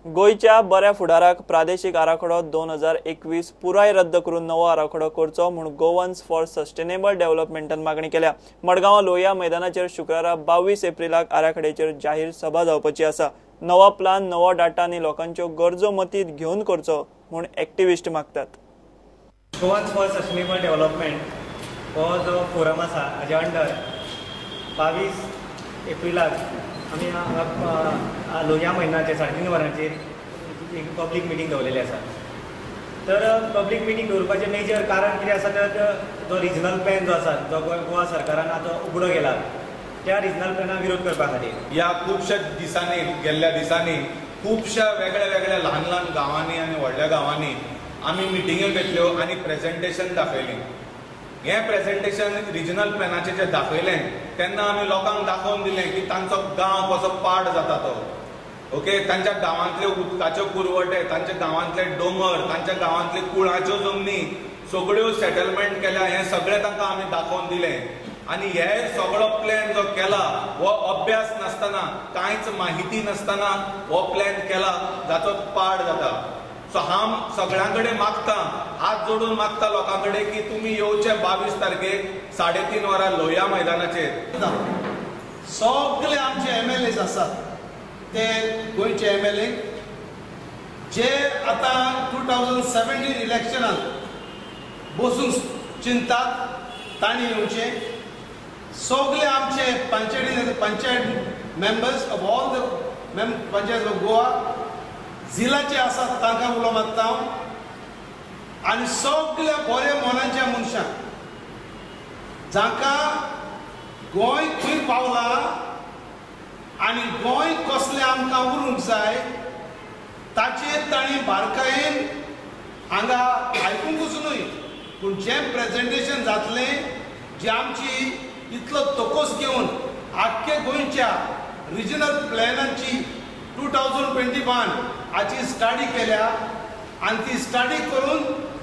गोंयच्या बऱ्या फुडाराक प्रादेशीक आराखडो 2021 पुराय रद्द करून नवो आराखडो करचो म्हूण गोवन्स फॉर सस्टेनेबल डेव्हलपमेंटान मागणी केल्या. मडगांव लोहिया मैदानाचेर शुक्रारा 22 एप्रिलाक आराखड्याचेर जाहीर सभा जावपाची आसा. नवो प्लान, नवो डाटा आनी लोकांच्यो गरजो मतींत घेवन करचो म्हूण एक्टिविस्ट मागतात. गोवन्स फॉर सस्टेनेबल डेव्हलपमेंट हो जो फोरम आसा हाज्या अंडर 22 एप्रिलाक आमी हांगा लोहिया मैदानाचेर 3:30 वरांचेर एक पब्लीक मिटींग दवरलेली आसा. तर पब्लीक मिटींग दवरपाचें मेजर कारण कितें आसा तर जो रिजनल प्लॅन जो आसा जो गोवा सरकारान आतां उगडो केला त्या रिजनल प्लॅनाक विरोध करपा खातीर. ह्या खुबश्या दिसांनी, गेल्ल्या दिसांनी खुबश्या वेगळ्या वेगळ्या ल्हान ल्हान गांवांनी आनी व्हडल्या गांवांनी आमी मिटिंग्यो घेतल्यो आनी प्रेजेंटेशन दाखयलें. हें प्रेजेंटेशन रिजनल प्लॅनाचें जें दाखयलें तेन्ना आमी लोकांक दाखोवन दिलें की तांचो गांव कसो पाड जाता तो. ओके, तांच्या गांवांतले उदकाच्यो पुरवठे, तांच्या गांवांतले दोंगर, तांच्या गांवांतले कुळाच्यो जमनी सगळ्यो सेटलमेंट केल्या, हें सगळें तांकां आमी दाखोवन दिलें. आनी हे सगळो प्लॅन जो केला हो अभ्यास नासतना, कांयच माहिती नासतना हो प्लॅन केला जाचो पाड जाता. सो हांव सगळ्यां कडेन मागता, हात जोडून मागता लोकां कडेन की तुमी येवचे 22 तारखेक 3:30 वरां लोहिया मैदानाचेर. सगळे आमचे एमएलएज आसात ते गोंयचे एमएलए जे आतां 2017 इलेक्शनान बसून चिंतात तांणी येवचें. सगळे आमचे panchayat members of all the panchayat of Goa जिलाचे आसात तांकां उलो मारता हांव. आनी सगळ्या बऱ्या मनाच्या मनशांक जांकां गोंय खंय पावलां आनी गोंय कसलें आमकां उरूंक जाय ताचेर तांणी बारकायेन हांगा आयकुंकूच न्हय पूण जें प्रेजेंटेशन जातलें जें आमची इतलो तकोस घेवन आख्खे गोंयच्या रिजनल प्लॅनाची 2021 हाची स्टडी केल्या आनी ती स्टडी करून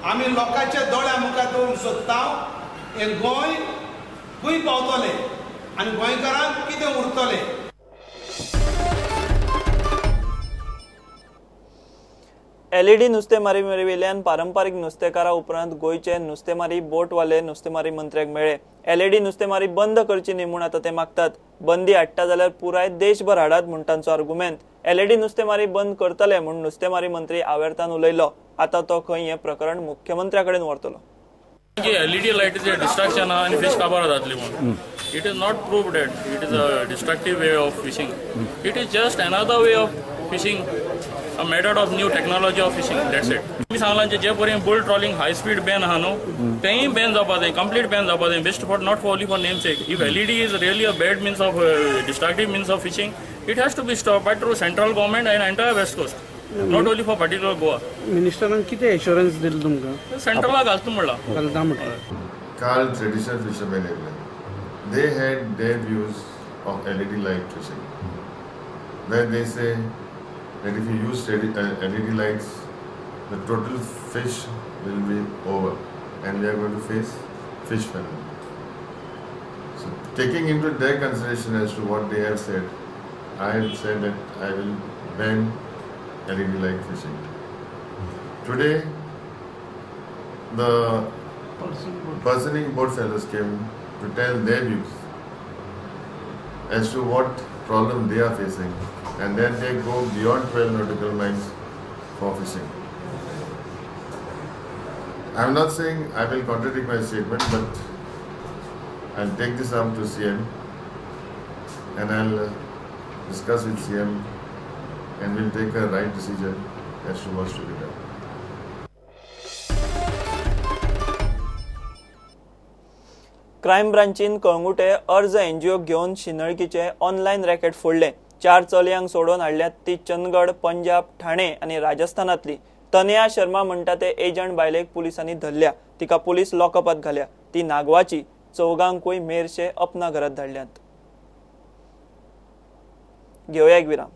आमी लोकांच्या दोळ्या मुखार दवरूंक सोदता हें गोंय खंय पावतलें आनी गोंयकारांक कितें उरतलें. एलईडी नुस्तेमारी वयल्यान पारंपारीक नुस्तेकारा उपरांत गोंयचे नुस्तेमारी बोटवाले नुस्तेमारी मंत्र्याक मेळ्ळे. एलईडी नुस्तेमारी बंद करची न्ही म्हूण आतां ते मागतात. बंदी हाडटा जाल्यार पुराय देशभर हाडात म्हूण तांचो आर्गुमेंत. एलईडी नुस्तेमारी बंद करतले म्हूण नुस्तेमारी मंत्री आवेर्तान उलयलो. आतां तो खंय हें प्रकरण मुख्यमंत्र्या कडेन व्हरतलो. एलईडी लायटीचे डिस्ट्रक्शन आनी फिश काबार जातली म्हूण it is not proved that it is a destructive way of fishing. It is just another way of fishing, a method of new technology of fishing, that's it. आमी सांगलां जे पर्यंत bull trawling high speed ban आहा न्हू तेंय Ben जावपा जाय, complete Ben जावपा जाय, best for not only for name sake. If LED is really a bad means of destructive means of fishing, it has to be stop by through central government and entire west coast, not only for particular Goa. मिनिस्टरान कितें एश्योरन्स दिलें तुमकां? सेंट्रलाक घालता म्हणलां. घालता म्हणलां. काल traditional fisherman येयल्ले, they had their views of LED light fishing, where they say that if you use LED lights, the total fish will be over and we are going to face fish famine. So taking into their consideration as to what they have said, I have said that I will ban LED light fishing. Today, the pursuing boat fellows came to tell their views as to what problem they are facing, and then they go beyond 12 nautical miles for fishing. I am not saying I will contradict my statement, but I'll take this up to CM and I'll discuss with CM and we'll take a right decision as to what's to be done. Crime ब्रांचीन कळंगुटे अर्ज एनजीओक घेवन शिनळकीचे online racket फोडलें. 4 चलयांक सोडोवन हाडल्यात ती चंदगड, पंजाब, ठाणे आनी राजस्थानांतली. तनया शर्मा म्हणटा ते एजंट बायलेक पुलिसांनी धरल्या. तिका पुलीस लॉकअपात घाल्या. ती नागवाची. चौगांकूय मेरशे अपना घरात धाडल्यात. घेवया एक विराम.